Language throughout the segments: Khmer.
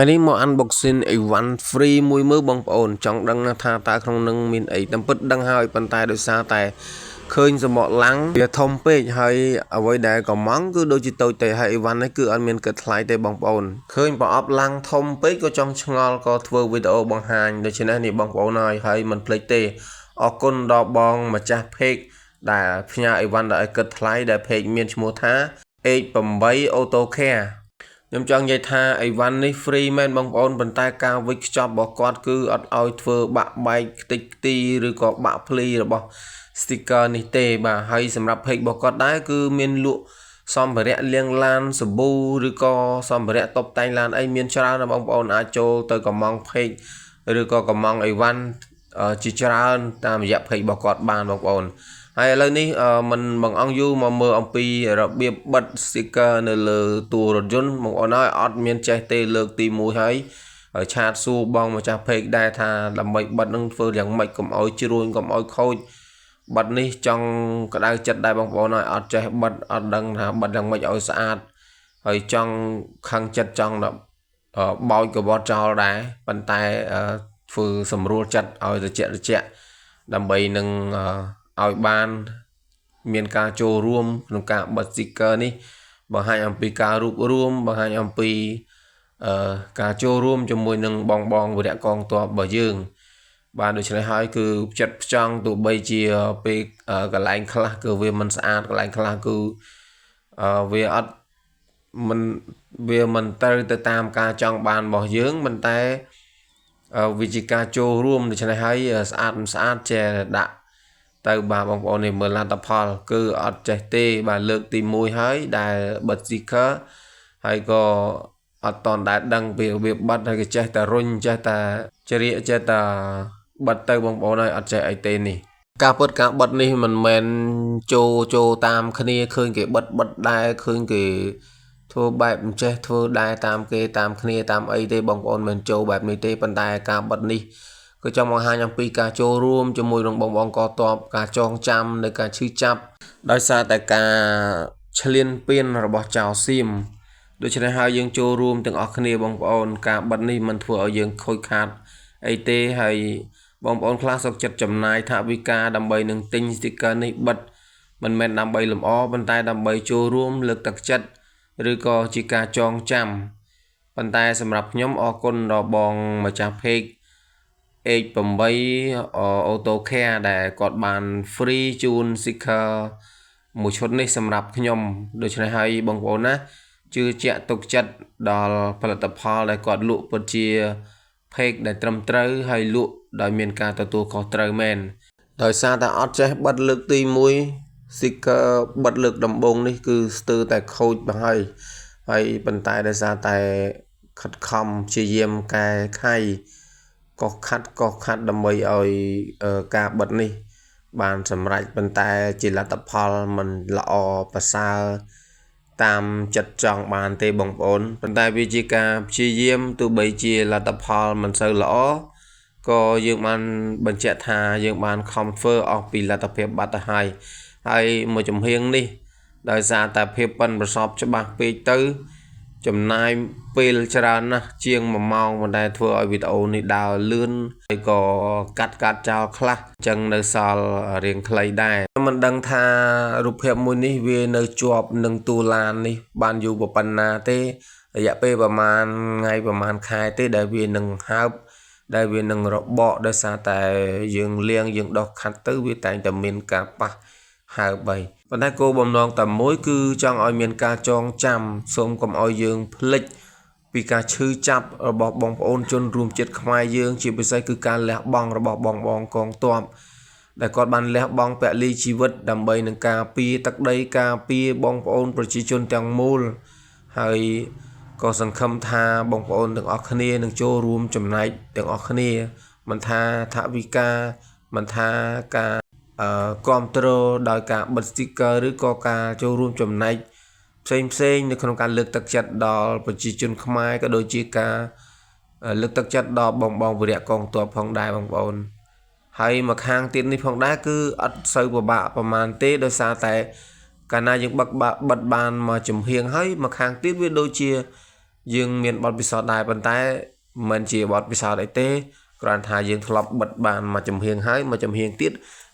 ថ្ងៃនេះមក unboxing អីវ៉ាន់ free មួយមើលបងប្អូនចង់ដឹងថាតើក្នុងនឹងមានអីតាមពិតដឹងហើយប៉ុន្តែដោយសារតែឃើញសំបកឡាំងវាធំពេកហើយអ្វីដែលកំងគឺដូចជាតូចទេហើយអីវ៉ាន់នេះគឺអត់មានគិតថ្លៃទេបងប្អូនឃើញប្រអប់ឡាំងធំពេកក៏ចង់ឆ្ងល់ក៏ធ្វើវីដេអូបង្ហាញដូច្នេះនេះបងប្អូនហើយហើយមិនភ្លេចទេអរគុណដល់បងម្ចាស់ page ដែលផ្ញើអីវ៉ាន់ដែលឲ្យគិតថ្លៃដែល page មានឈ្មោះថា H8 Auto Care ខ្ញុំចង់និយាយថាអីវ៉ាន់នេះ free មែនបងប្អូនប៉ុន្តែការវេចខ្ចប់របស់គាត់គឺអត់ឲ្យធ្វើបាក់បែកខ្ទេចខ្ទីឬក៏បាក់ភ្លីរបស់ sticker នេះទេបាទហើយសម្រាប់ page របស់គាត់ដែរគឺមានលក់សម្ភារៈលាងឡានសាប៊ូឬក៏សម្ភារៈតុបតែងឡានអីមានច្រើនណាស់បងប្អូនអាចចូលទៅកម្មង់ page ឬក៏កម្មង់អីវ៉ាន់ជាច្រើនតាមរយៈ page របស់គាត់បានបងប្អូនហើយឥឡូវនេះមិនបងអង្គយូរមកមើលអំពីរបៀបបិទ sticker នៅលើតួរថយន្តបងប្អូនហើយអត់មានចេះទេលើកទី1ហើយហើយ chat សួរបងម្ចាស់ page ដែរថាដើម្បីបិទនឹងធ្វើយ៉ាងម៉េចកុំឲ្យជ្រួញកុំឲ្យខូចបិទនេះចង់ក្តៅចិត្តដែរបងប្អូនហើយអត់ចេះបិទអត់ដឹងថាបិទយ៉ាងម៉េចឲ្យស្អាតហើយចង់ខឹងចិត្តចង់ដល់បោចកបត់ចោលដែរប៉ុន្តែធ្វើសម្រួលចិត្តឲ្យត្រជាក់ត្រជាក់ដើម្បីនឹងឲ្យបានមានការចូលរួមក្នុងការបិទ sticker នេះបង្ហាញអំពីការរួបរួមបង្ហាញអំពីអឺការចូលរួមជាមួយនឹងបងបងវីរៈកងទ័ពរបស់យើង បាទដូច្នេះហើយគឺចិត្តផ្ចង់ទោះបីជាពេលកន្លែងខ្លះគឺវាមិនស្អាតកន្លែងខ្លះគឺវាអត់មិនវាមិនត្រូវទៅតាមការចង់បានរបស់យើងប៉ុន្តែវាជាការចូលរួមដូច្នេះហើយស្អាតមិនស្អាតចេះដាក់ទៅបាទបងប្អូននេះមើលលទ្ធផល គឺអត់ចេះទេបាទលើកទី1ហើយដែលបិទ sticker ហើយក៏អត់តន់ដែលដឹងពីរបៀបបិទហើយក៏ចេះតែរុញចេះតែជ្រៀកចេះតែបិទទៅបងប្អូនហើយអត់ចេះអីទេនេះការពិតការបិទនេះមិនមែនចូលចូលតាមគ្នាឃើញគេបិទបិទដែរឃើញគេធ្វើបែបអញ្ចេះធ្វើដែរតាមគេតាមគ្នាតាមអីទេបងប្អូនមិនចូលបែបនេះទេប៉ុន្តែការបិទនេះគឺចង់បង្ហាញអំពីការចូលរួមជាមួយនឹងបងបងកតបការចងចាំនៅការឈឺចាប់ដោយសារតែការឈ្លានពានរបស់ចៅសៀមដូច្នេះហើយយើងចូលរួមទាំងអស់គ្នាបងប្អូនការបិទនេះមិនធ្វើឲ្យយើងខូចខាតអីទេហើយបងប្អូនខ្លះសុខចិត្តចំណាយថវិកាដើម្បីនឹងទិញ sticker នេះបិទមិនមែនដើម្បីលម្អប៉ុន្តែដើម្បីចូលរួមលើកទឹកចិត្តឬក៏ជាការចងចាំប៉ុន្តែសម្រាប់ខ្ញុំអរគុណដល់បងម្ចាស់ page H8 Auto Care ដែលគាត់បាន free ជូន sticker មួយឈុតនេះសម្រាប់ខ្ញុំដូច្នេះហើយបងប្អូនណាជឿជាក់ទុកចិត្តដល់ផលិតផលដែលគាត់លក់ពិតជា page ដែលត្រឹមត្រូវហើយលក់ដោយមានការទទួលខុសត្រូវមែនដោយសារតែអត់ចេះបិទលើកទី1 sticker បិទលើកដំបូងនេះគឺស្ទើរតែខូចទៅហើយហើយប៉ុន្តែដោយសារតែខិតខំព្យាយាមកែខៃកោសខាត់កោសខាត់ដើម្បីឲ្យការបិទនេះបានសម្រេចប៉ុន្តែជាលទ្ធផលមិនល្អប្រសើរតាមចិត្តចង់បានទេបងប្អូនប៉ុន្តែវាជាការព្យាយាមទោះបីជាលទ្ធផលមិនសូវល្អក៏យើងបានបញ្ជាក់ថាយើងបានខំធ្វើអស់ពីលទ្ធភាពបាត់ទៅហើយហើយមួយចំហៀងនេះដោយសារតែភាពប៉ិនប្រសប់ច្បាស់ពេកទៅចំណាយពេលច្រើនណាស់ជាង1ម៉ោងប៉ុន្តែធ្វើឲ្យវីដេអូនេះដើរលឿនហើយក៏កាត់កាត់ចោលខ្លះអញ្ចឹងនៅសល់រៀងខ្លីដែរមិនដឹងថារូបភាពមួយនេះវានៅជាប់នឹងតួឡាននេះបានយូរប៉ុណ្ណាទេរយៈពេលប្រហែលថ្ងៃប្រហែលខែទេដែលវានឹងហើបដែលវានឹងរបកដោយសារតែយើងលាងយើងដោះខាត់ទៅវាតែងតែមានការប៉ះហើបហើយប៉ុន្តែគោលបំណងតែមួយគឺចង់ឲ្យមានការចងចាំសូមកុំឲ្យយើងភ្លេចពីការឈឺចាប់របស់បងប្អូនជនរួមជាតិខ្មែរយើងជាពិសេសគឺការលះបង់របស់បងបងកងទ័ពដែលគាត់បានលះបង់ពលីជីវិតដើម្បីនឹងការពារទឹកដីការពារបងប្អូនប្រជាជនទាំងមូលហើយក៏សង្ឃឹមថាបងប្អូនទាំងអស់គ្នានឹងចូលរួមចំណែកទាំងអស់គ្នាមិនថាថវិកាមិនថាការគ្រប់គ្រងដោយការបិទ sticker ឬក៏ការចូលរួមចំណែកផ្សេងផ្សេងនៅក្នុងការលើកទឹកចិត្តដល់ប្រជាជនខ្មែរក៏ដូចជាការលើកទឹកចិត្តដល់បងបងវីរៈកងទ័ពផងដែរបងប្អូនហើយមកខាងទៀតនេះផងដែរគឺអត់សូវពិបាកប្រហែលទេដោយសារតែកាលណាយើងបឹកបិទបានមកចំហៀងហើយមកខាងទៀតវាដូចជា យើងមានបទពិសោធន៍ដែរប៉ុន្តែមិនជាបទពិសោធន៍អីទេគ្រាន់ថាយើងធ្លាប់បិទបានមួយចំហៀងហើយមួយចំហៀងទៀត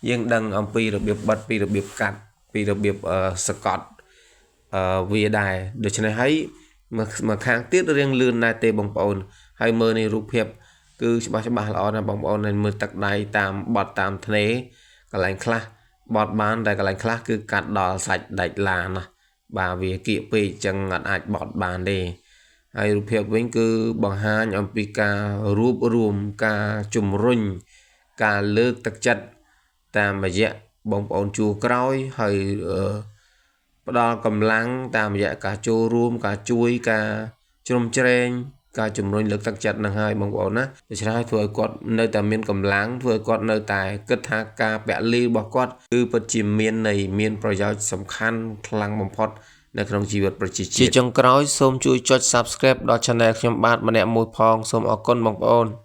យើងដឹងអំពីរបៀបបិទពីរបៀបកាត់ពីរបៀបសកត់អឺវាដែរដូច្នេះហើយមួយខាងទៀតរៀងលឿនដែរទេបងប្អូនហើយមើលនេះរូបភាពគឺច្បាស់ច្បាស់ល្អណាស់បងប្អូនមើលទឹកដៃតាមបត់តាមធ្នេកន្លែងខ្លះបត់បានតែកន្លែងខ្លះគឺកាត់ដល់សាច់ដាច់ឡានណាបាទវាគៀកពេកអញ្ចឹងអត់អាចបត់បានទេហើយរូបភាពវិញគឺបង្ហាញអំពីការរួបរួមការជំរុញការលើកទឹកចិត្តតាមរយៈបងប្អូនជួរក្រោយហើយផ្ដល់កម្លាំងតាមរយៈការចូលរួមការជួយការជ្រោមជ្រែងការជំរុញលើកទឹកចិត្តនឹងហើយបងប្អូនណាដូច្នេះហើយធ្វើឲ្យគាត់នៅតែមានកម្លាំងធ្វើឲ្យគាត់នៅតែគិតថាការពលីរបស់គាត់គឺពិតជាមានន័យមានប្រយោជន៍សំខាន់ខ្លាំងបំផុតនៅក្នុងជីវិតប្រជាជាតិជាចុងក្រោយសូមជួយចុច Subscribe ដល់ Channel ខ្ញុំបាទម្នាក់មួយផងសូមអរគុណបងប្អូន។